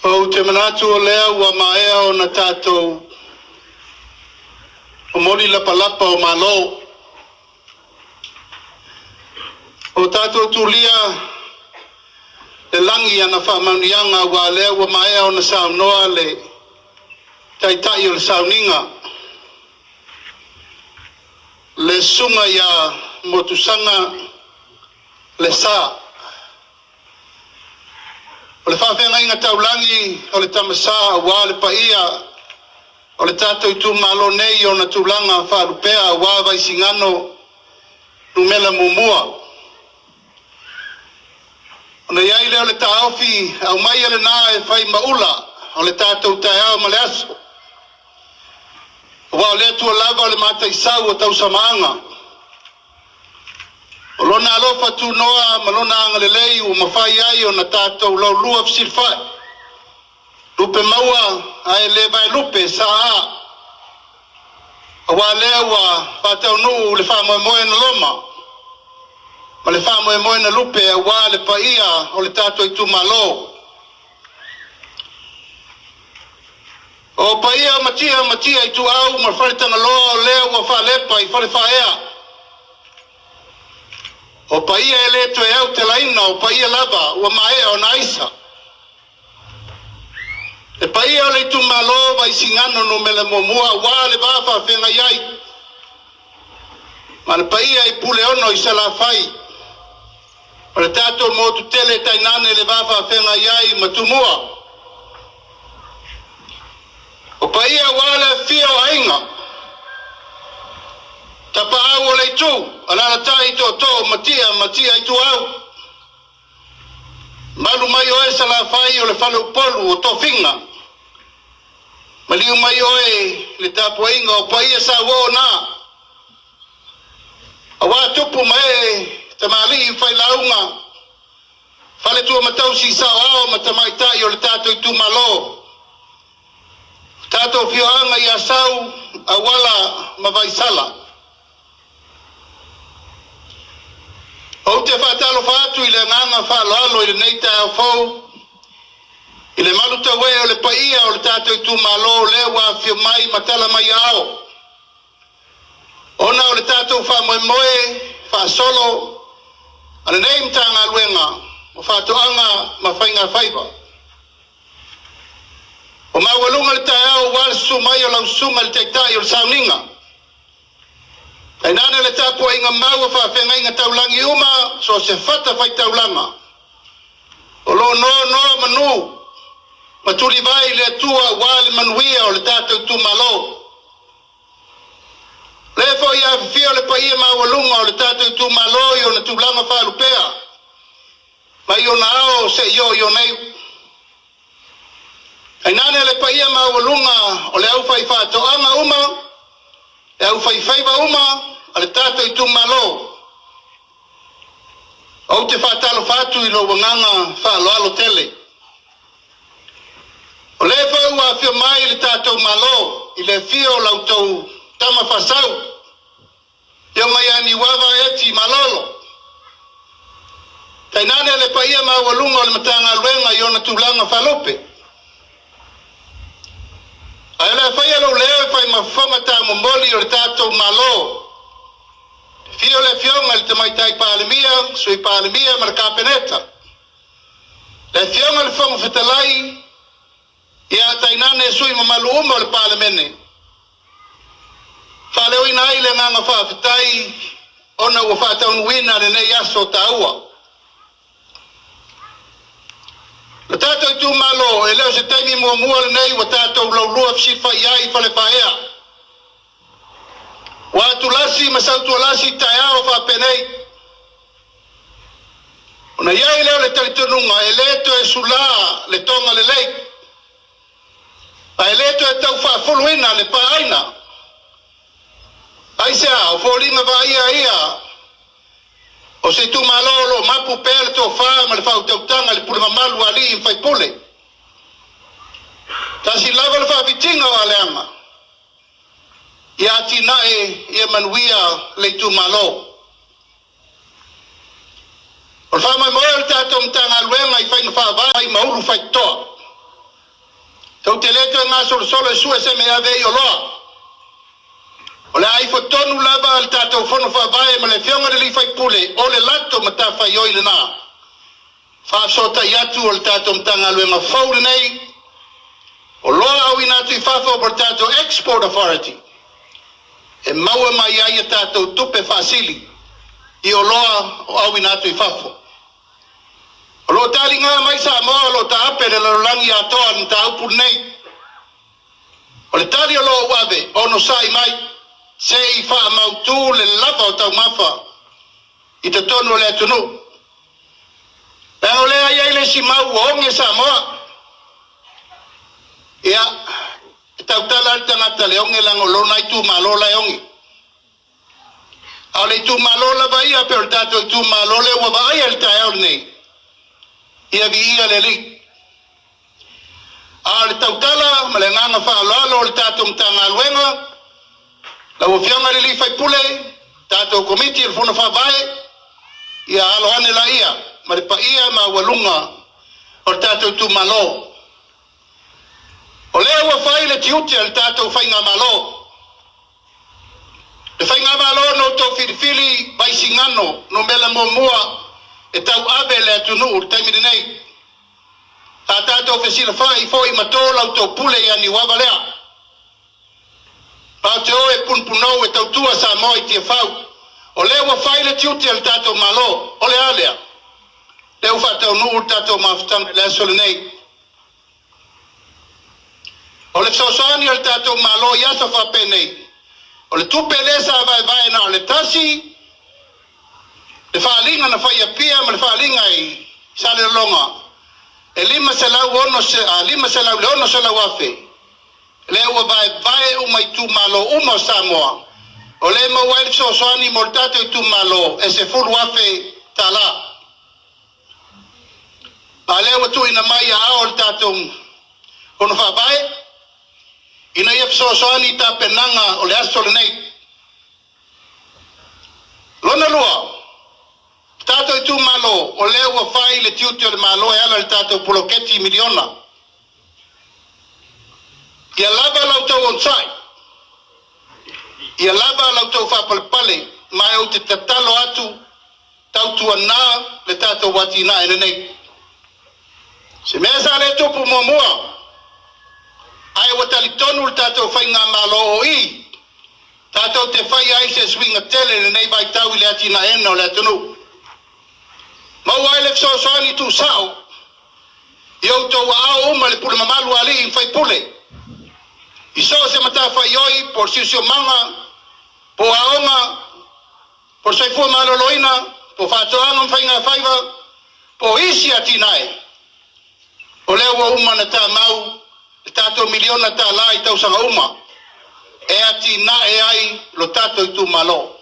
Ou te manatu o lea ua maea ona tatou momoli lapalapa o malo, ua tatou tulia le lagi i ana faamanuiaga, aua o lea ua maea ona saunoa le Taitai o le sauniga, le susuga ia Motusaga Lesa. O le faafeagaiga taulagi o le Tama Sa aua le paia o le tatou itumalo nei i ona tulaga faalupea aua Vaisigano Nu.1. Ona i ai lea o le taofi, aumaia lena e fai ma ula o le tatou taeao ma le aso, aua o le Atua lava o le mataisau o tausamaaga. O Lona alofa tunoa ma Lona agalelei ua mafai ai ona tatou laulua fesilafai, lupe maua ae le vaelupe aua lea ua faataunuu le faamoemoe na loma ma le faamoemoe na lupe aua le paia o le tatou itumalo. O paia o Matia Matia Ituau ma Faletagaloa o lea ua faalepa i Falefaaea. O paia e le toe autalaina, o paia lava ua maea ona aisa. Le paia o le itumalo Vaisigano Nu.1 aua le va faafeagai ai ma le paia i Puleono i Salafai, o le tatou motu tele tainane le va faafeagai ai ma Tumua. O paia aua le afifio o Aiga, Tapaau o le Itu, alaalatai tootoo o Matia, Matia Ituau, malu mai oe Salafai o le faleupolu o tofiga, maliu mai oe le tapuaiga o paia sauoo na, aua tupu ma ee, tamalii failauga, faletua matausi saoao ma tamaitai o le tatou itumalo, tatou afioaga i Asau, Auala ma Vaisala. Ou te faatalofa atu i le agaga faaaloalo i lenei taeao fou, i le malutauee o le paia o le tatou itumalo lea ua afifio mai ma tala mai aao, ona o le tatou faamoemoe faasolo a lenei Matagaluega o Faatoaga ma Faigafaiva. Ua maualuga le taeao aua le susu mai o lau susuga i le Taitai o le sauniga, tainane le tapuaiga mau a faafeagaiga taulagi uma so o se fatafaitaulaga o lo o nonoa manu ma tulivae i le Atua aua le manuia o le tatou itumalo. O lea foi e afifio le paia maualuga o le tatou itumalo i ona tulaga faalupea mai ona ao seia oo i ona iu. Tainane le paia maualuga o le aufaifaatoaga uma, le aufaifaiva uma a le tatou itumalo. Ou te faatalofa atu i lou agaga faaaloalo tele. O lea foi ua afio mai le tatou Malo i le afio o la outou Tama Faasau, Afioga ia Niuava Eti Malolo, tainane le paia maualuga o le Matagaluega i ona tulaga faalupe. Ae o le a faia lou leo e fai ma fofoga taumomoli o le tatou Malo. Afio le Afioga i le Tamaitai Palemia, Sui Palemia ma le Kapeneta, le Afioga i le Fofoga Fetalai, ia tainane sui usufono mamalu uma o le Palemene. E faaleoina ai le agaga faafetai ona ua faataunuuina lenei aso taua. Le tatou itumalo, e le o se taimi muamua lenei ua tatou laulua fesilafai ai i Falefaaea. Ua atulasi ma sautualasi taeao faapenei. Ona i ai lea o le talitonuga e le toe sulā le toga lelei, a e le toe tau faafuluina le paaina. Aisea? O foliga vaaia ia o se itumalo o lo o mapu pea le tofa ma le faautautaga i le pule mamalu a alii ma faipule. Tasi lava le faafitiga o aleaga ia atinae ia manuia le itumalo. O le faamoemoe o le tatou Matagaluega i faiga faavae ma ulu faitotoa. Tou te le toe gasolosolo e sue se mea e ave ai oloa. O le a ifo tonu lava le tatou Fono Faavae ma le Afioga i le sui usufono o le latou matafaioi lena. Faafesootai atu o le tatou Matagaluega fou lenei, oloa auina atu i fafo po o le tatou Export Authority e maua mai ai a tatou tupe faasili i oloa o auina atu i fafo. O lo o taliga mai Samoa o lo o taape le lalolagi atoa le mataupu lenei. O le tali o lo o ou ave, onosai mai, se i faamautu le lava o taumafa i totonu o le atunuu. Leaga o lea e i ai le isi mau ua oge Samoa. Ia, e tautala lava le tagata i le oge leaga o lona itumalo la e oge. A o le itumalo lava ia pei o le tatou itumalo lea ua vaaia i le taeao lenei, ia viia le Alii. A o le tautala ma le agaga faaaloalo o le tatou Matagaluega, lau Afioga i le sui usufono, tatou Komiti o le Fono Faavae, ia alo ane laia ma le paia maualuga o le tatou itumalo. O lea ua fai le tiute o le tatou faigamalo. Le faigamalo na outou filifili Vaisigano numera muamua e tauave le atunuu i le taimi lenei. Sa tatou fesilafai foi ma to la outou pule ia Niuava lea. Matou te o e punupunou e tautua Samoa i Tiafau. O lea ua fai le tiute a le tatou Malo. O le a lea? Lea ua faataunuu le tatou mafutaga i le aso lenei. O le fesoasoani a le tatou Malo i aso faapenei, o le tupe lea sa vaevae na o le tasi le faaaliga na fai i Apia ma le faaaliga i Salelologa e $560,000, lea ua vaevae uma i itumalo uma o Samoa, o lea e maua ai le fesoasoani mo le tatou itumalo e $10,000. A lea ua tuuina mai i aao o le tatou Fono Faavae ina ia fesoasoani i tapenaga o le aso lenei. Lona lua, tatou itumalo, o lea ua fai le tiute o le Malo e ala i le tatou poloketi miliona. Ia lava la outou onosai, ia lava la outou faapalepale, ma ou te tatalo atu tautuana le tatou atinae lenei. Se mea sa le tupu muamua, ae ua talitonu le tatou faigamalo o i, tatou te fai ai se suiga tele i lenei vaitau i le atinaeina o le atunuu. Maua ai le fesoasoani tuusao i outou aao uma le pule mamalu a alii ma faipule, i so o se matafaioi po o le siosiomaga, po o aoga, po o le soifua maloloina, po o faatoaga ma faigafaiva, po o isi atinae, o lea ua uma ona tamau le tatou miliona tala i tausaga uma e atinae ai lo tatou itumalo.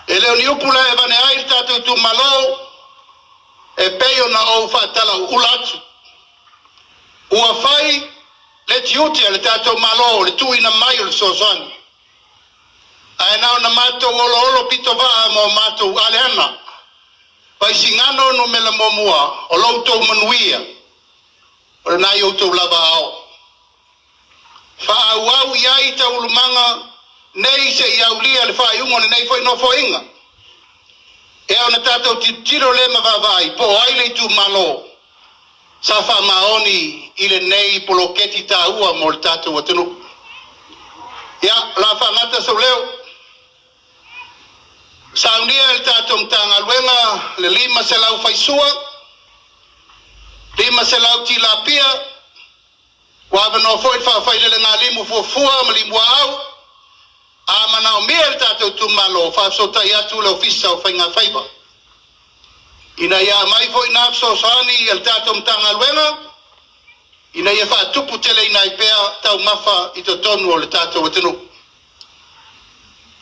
E le o ni upu la e avane ai le tatou itumalo e pei ona ou faatalauula atu. Ua fai le tiute a le tatou Malo le tuuina mai o le fesoasoani, ae na ona matou oloolo pitovaa ma o matou aleana Vaisigano numera muamua o lo outou manuia o lena i outou lava ao. Faaauau i ai taualumaga nei seia aulia le faaiuga o lenei foi nofoaiga. Ea ona tatou tilotilo lea ma vaavaai po o ai le itumalo sa faamaoni i lenei poloketi taua mo le tatou atunuu. Ia, o le a faagata sou leo. Saunia e le tatou Matagaluega le 500 faisua, 500 tilapia, ua avanoa foi le faafailelega limu fuafua ma limuaau. A manaomia e le tatou itumalo, faafesootai atu le Ofisa o Faigafaiva ina ia aumai foi na fesoasoani a le tatou Matagaluega ina ia faatuputeleina ai pea taumafa i totonu o le tatou atunuu.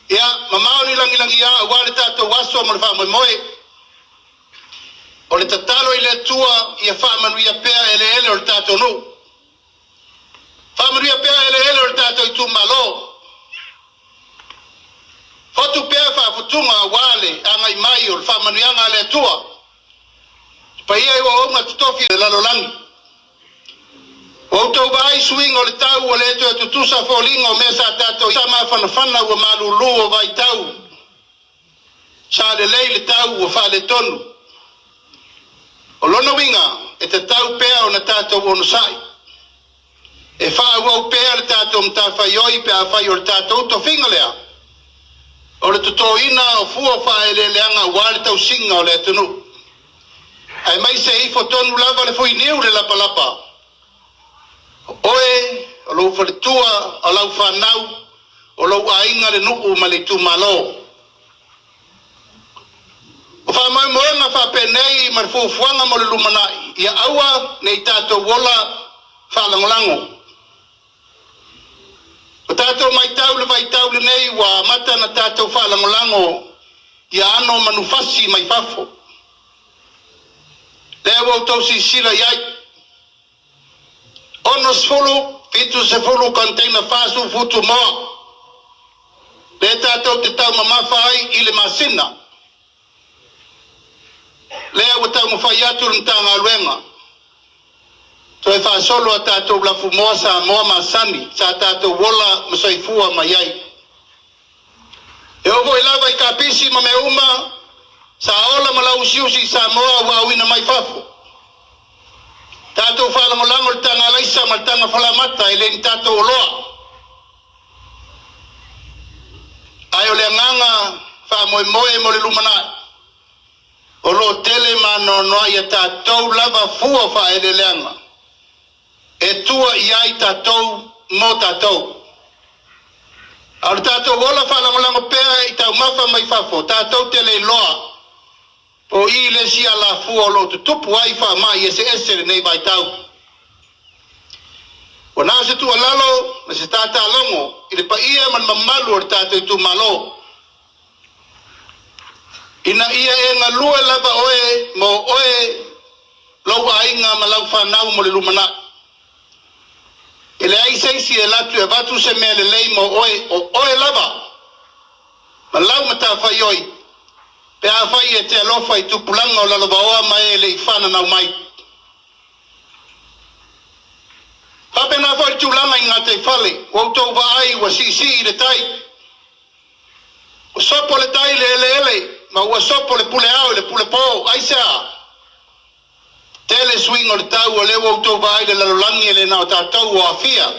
Ia, mamao ni lagilagia aua le tatou aso mo le faamoemoe. O le tatalo i le Atua ia faamanuia pea eleele o le tatou nuu. Faamanuia pea eleele o le tatou itumalo. Fotu pea faafutuga aua le agai mai o le faamanuiaga a le Atua. Le paia i auauna totofi i le lalolagi. Ua outou vaai i suiga o le tau ua le toe tutusa foliga o mea sa tatou sa mafanafana ua malulu o vaitau sa lelei le tau ua faaletonu. O lona uiga e tatau pea ona tatou onosai e faaauau pea le tatou matafaioi pe afai o le tatou tofiga lea o le totoina o fua o faaeleeleaga aua le tausiga o le atunuu, aemaise e ifo tonu lava le fuiniu i le lapalapa, o oe, o lou faletua, o lau fanau, o lou aiga, le nuu ma le itumalo. O faamoemoega faapenei ma le fuafuaga mo le lumanai, ia aua ne i tatou ola faalagolago. Ua tatou matau i le vaitau lenei ua amata ona tatou faalagolago i aano o manufasi mai fafo. Lea ua outou silasila i ai, 60, 70 container 40 futu moa, lea tatou te taumamafa ai i le masina. Lea ua taumafai atu le Matagaluega toe faasolo a tatou lafumoa Samoa masani sa tatou ola ma soifua mai ai. E oo foi lava i kapisi ma mea uma sa ola ma lauusiusi i Samoa ua auina mai fafo. Tatou faalagolago i le taga alaisa ma le taga falamata e le ni tatou oloa. Ae o le agaga faamoemoe mo le lumanai, o lo o tele ma anoanoai a tatou lava fua o faaeleeleaga e tua i ai tatou mo tatou. A o le tatou ola faalagolago pea i taumafa mai fafo, tatou te le iloa po o i le isi alafua o lo o tutupu ai faamai eseese i lenei vaitau. Ua na o se tuualalo ma se tatalogo i le paia ma le mamalu o le tatou itumalo, ina ia e galue lava oe mo oe, lou aiga ma lau fanau mo le lumanai. E leai se isi e alu atu e avatu se mea lelei mo oe, o oe lava ma lau matafaioi pe afai e te alofa i tupulaga o lalovaoa ma e le i fananau mai. Faapena foi le tulaga i gataifale, ua outou vaai ua siisii le tai, ua sopo le tai i le eleele ma ua sopo le pule ao i le pule po. Aisea? Tele suiga o le tau, o lea ua outou vaai i le lalolagi e le na o tatou o aafia.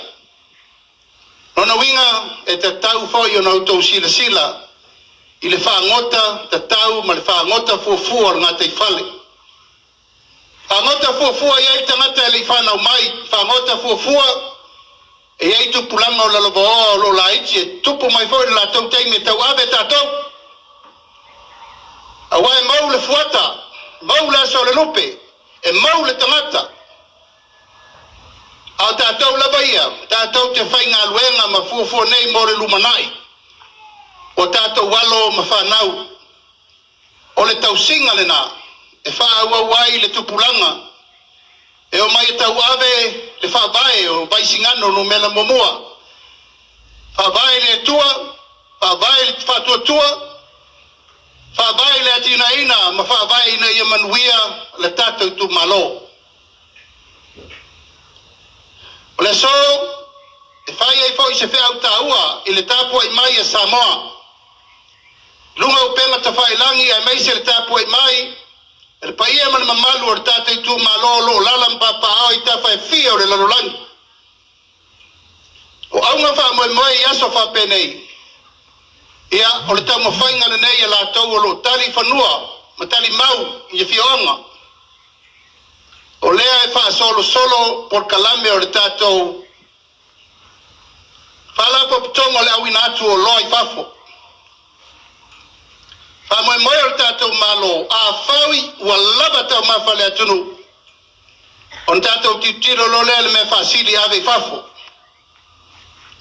Lona uiga, e tatau foi ona outou silasila i le fagota tatau ma le fagota fuafua o le gataifale. Fagota fuafua e i ai le tagata e le i fanau mai, fagota fuafua e i ai tupulaga o lalovaoa o lo o laiti e tupu mai foi le latou taimi e tauave tatou. Aua e mau le fuata, mau le aso o le lupe, e mau le tagata. A o tatou lava ia, tatou te faigaluega ma fuafua nei mo le lumanai o tatou alo ma fanau. O le tausiga lena e faaauau ai le tupulaga e omai e tauave le faavae o Vaisigano numera muamua, faavae i le Atua, faavae i le faatuatua, faavae i le atinaeina ma faavae ina ia manuia le tatou itumalo. O le aso e fai ai foi se feau taua i le tapuai mai a Samoa i luga o upega tafailagi aemaise le tapuai mai a le paia ma le mamalu o le tatou itumalo o lo o lala ma papaaao i tafa e fia o le lalolagi. O auga faamoemoe i aso faapenei, ia, o le taumafaiga lenei a latou o lo o tali fanua ma tali mau i afioaga. O lea e faasolosolo polokalame o le tatou Faalapotopotoga o le auina atu o oloa i fafo. Faamoemoe o le tatou Malo, afai ua lava taumafa a le atunuu, ona tatou tilotilo loa lea i le mea faasili e ave i fafo.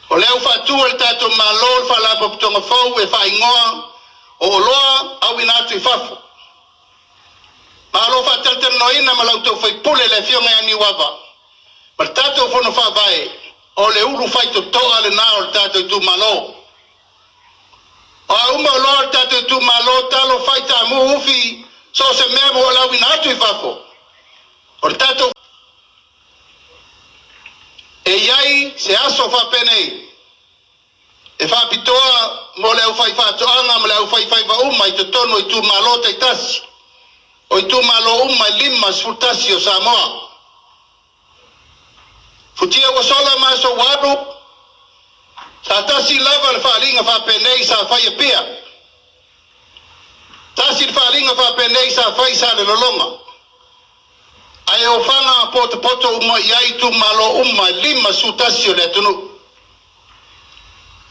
O lea ua faatu e le tatou Malo le Faalapotopotoga fou e faaigoa o Oloa Auina Atu i Fafo. Ma o lo o faatalatalanoaina ma la outou sui usufono le Afioga ia Niuava ma le tatou Fono Faavae, o le ulu faitotoa lena o le tatou itumalo. O a uma oloa a le tatou itumalo, talo, fai, taamu, ufi, so o se mea ua lauina atu i fafo, o le tatou. E i ai se aso faapenei e faapitoa mo le aufaifaatoaga ma le aufaifaiva uma i totonu o itumalo taitasi, o itumalo uma e 51 o Samoa. Futia ua sola ma aso ua alu, sa tasi lava le faaaliga faapenei sa fai i Apia. Tasi le faaaliga faapenei sa fai i Salelologa. Ae ofaga potopoto uma i ai itumalo uma e 51 o le atunuu.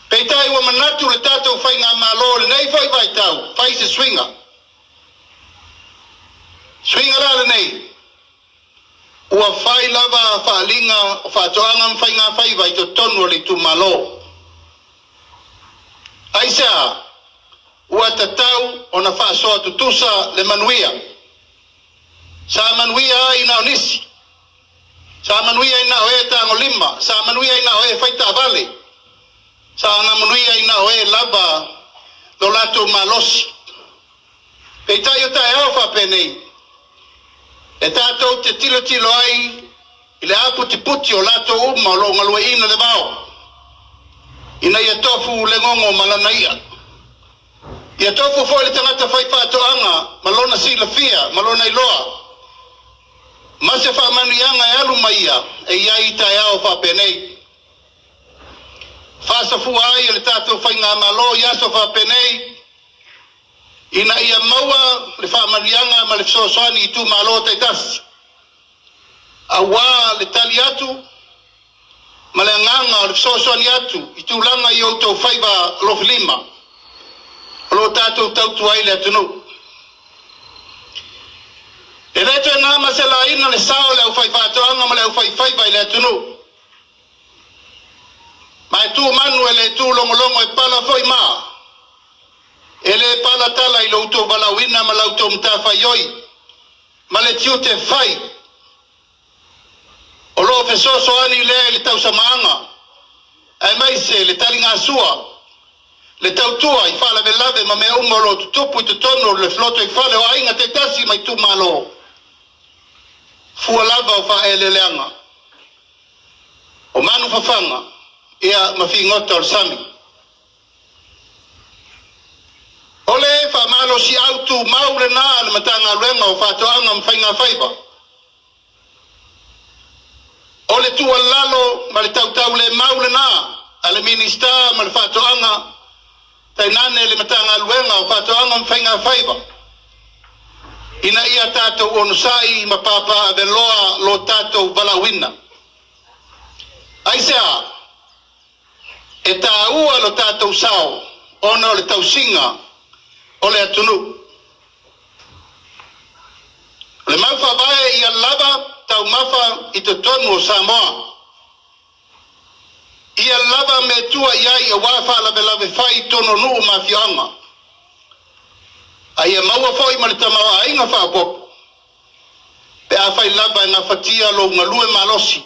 Peitai ua manatu le tatou faigamalo i lenei foi vaitau, fai se suiga. Suiga la lenei, ua fai lava faaaliga o faatoaga ma faigafaiva i totonu o le itumalo. Aisea? Ua tatau ona faasoa tutusa le manuia. Sa manuia ai na o nisi. Sa manuia ai na o e tagolima. Sa manuia ai na o e fai taavale. Sa manuia ai na o e lava lo latou malosi. Peitai o taeao faapenei, e tatou te tilotilo ai i le aputiputi o latou uma o lo o galueaiina le vao, ina ia tofu le gogo ma lana i'a. Ia tofu foi le tagata faifaatoaga ma lona silafia ma lona iloa, ma se faamanuiaga e alu ma ia e i ai i taeao faapenei. Faasafua ai e le tatou faigamalo i aso faapenei, ina ia maua le faamanuiaga ma le fesoasoani i itumalo taitasi, aua le tali atu ma le agaga o le fesoasoani atu i tulaga i outou faiva alofilima o lo o tatou tautua ai le atunuu. E le toe na ma se laina le sao o le aufaifaatoaga ma le aufaifaiva i le atunuu. Ma e tu manu e le tu logologo e pala foi ma e le pala tala i lo outou valaauina ma la outou matafaioi ma le tiute fai o lo o fesoasoani lea i le tausamaaga aemaise le taligasua, le tautua i faalavelave ma mea uma o lo o tutupu i totonu o le lotoifale o aiga taitasi ma itumalo, fua lava o faaeleeleaga, o manufafaga, ia ma figota o le sami. O le faamalosiau tumau lena a le Matagaluega o Faatoaga ma Faigafaiva. O le tuualalo ma le tautaulemau lena a le Minisita ma le Faatoaga, tainane le Matagaluega o Faatoaga ma Faigafaiva, ina ia tatou onosai ma papaaveloa lo tatou valaauina. Aisea? E taua lo tatou sao ona o le tausiga o le atunuu. O le mau faavae ia lava taumafa i totonu o Samoa. Ia lava mea tua i ai aua faalavelave fai i totonu o nuu ma afioaga. A ia maua foi ma le tamaoaiga faaopoopo pe afai lava e gafatia lou galue malosi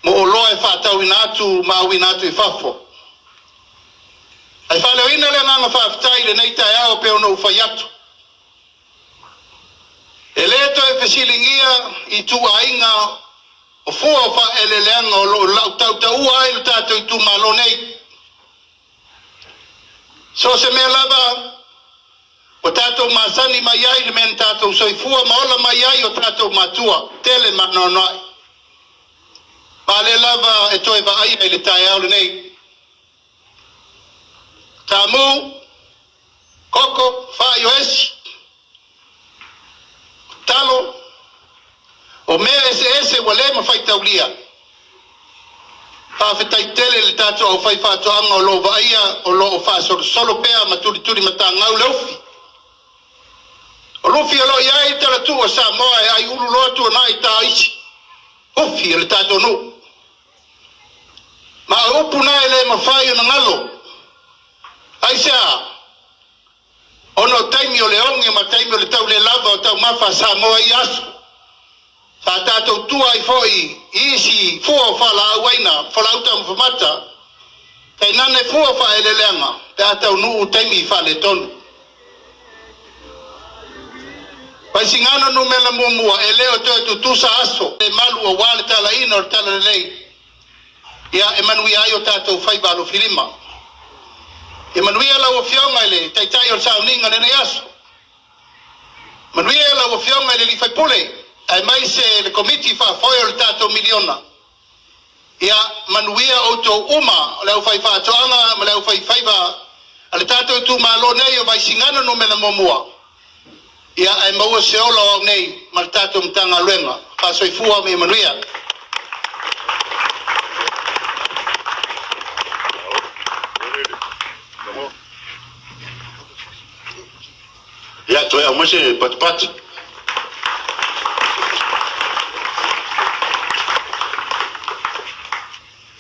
mo oloa e faatauina atu ma auina atu i fafo. Ae faaleoina le agaga faafetai i lenei taeao pei ona ou fai atu. E le toe fesiligia ituaiga o fua o faaeleeleaga o lo o lautautaua ai lo tatou itumalo nei. So o se mea lava ua tatou masani mai ai le mea na tatou soifua ma ola mai ai o tatou matua, tele ma anoanoai. Ma lea lava e toe vaaia i le taeao lenei. Taamu, koko, fai o esi, talo, o mea eseese ua le mafai taulia. Faafetai tele i le tatou aufaifaatoaga o lo o vaaia o lo o faasolosolo pea ma tulituli matagau le ufi. O lufi o lo o i ai talatuu o Samoa e ai ulu loa tuanai ta isi ufi o le tatou nuu. Ma o upu na e le mafai ona galo. Aisea? Ona o taimi o le oge ma taimi o le tau le lava o taumafa a Samoa i ia aso, sa tatou tua ai foi i isi fua o fualaau aina, fualaau taumafa mata, tainane fua o faaeleeleaga pe a taunuu taimi faaletonu. Vaisigano numera muamua, e le o toe tutusa aso le malu aua le talaina o le talalelei. Ia e manuia ai o tatou faiva alofilima. Ia manuia lau Afioga i le Taitai o le sauniga i lenei aso. Manuia lau Afioga i le sui usufono aemaise le Komiti Faafoe o le tatou miliona. Ia manuia outou uma o le aufaifaatoaga ma le aufaifaiva a le tatou itumalo nei o Vaisigano Nu.1, ia ae maua se ola o au nei ma le tatou Matagaluega. Fasoifua ma ia manuia. Ia, toe aumai se patipati.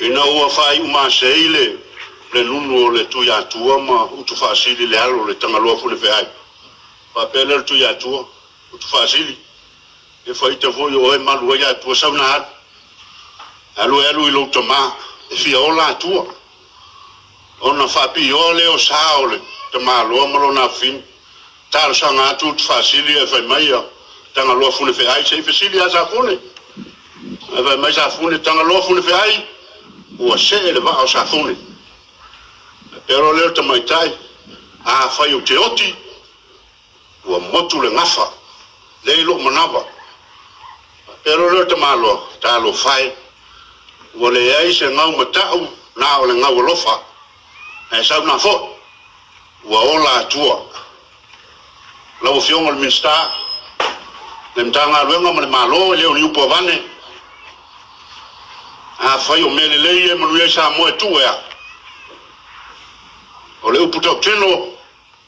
Ina ua faaiumasei le nunu o le Tuiatua ma Utufaasili le alo o le Tagaloa Funefeai, faapea lea o le Tuiatua, Utufaasili, e faita foi o oe e malu ai Atua, sau ina alu. Alu e alu i lou tama, e fia ola Atua. Ona faapioa lea o sa o le tamaloa ma lona afafine. Talosaga atu Utufaasili ae fai mai ia Tagaloa Funefeai, se i fesili ia Safune. Ae fai mai Safune, Tagaloa Funefeai, ua see le vaa o Safune. Faapea loa lea o le tamaitai, afai ou te oti, ua motu le gafa, lea i lou manava. Faapea loa lea o le tamaloa, talofa e, ua leai se gau matau na o le gau alofa, ae sau na foi, ua ola Atua. Lau Afioga i le Minisita, le Matagaluega ma le Malo, e le o ni upu avane. Afai o mea lelei ia e manuia ai Samoa e tuu e a? O le upu tautino,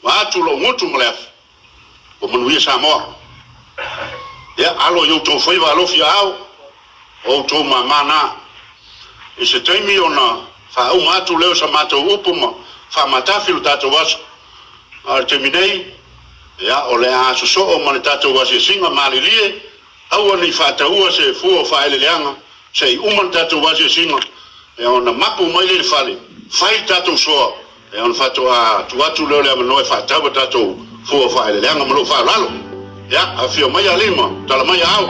vaeatu lou gutu ma le afi, ua manuia Samoa. Ia, alo i outou faiva alofi aao, o outou mama na. I se taimi ona faauma atu lea o sa matou upu ma faamatafi lo tatou aso. A o le taimi nei, ia, o le a sosoo ma le tatou asiasiga malilie, aua ne i faataua se fua o faaeleeleaga, se i uma le tatou asiasiga, ia, ona mapu mai lea i le fale, fai le tatou soa, ia, ona faatoa tuu atu lea o le avanoa e faatau a tatou fua o faaeleeleaga. Ma lou faaaloalo. Ia, afifio mai alii ma tala mai aao.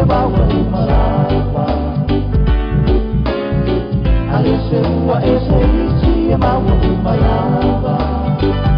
maua uma lava. A e se ua e se isi e maua uma lava.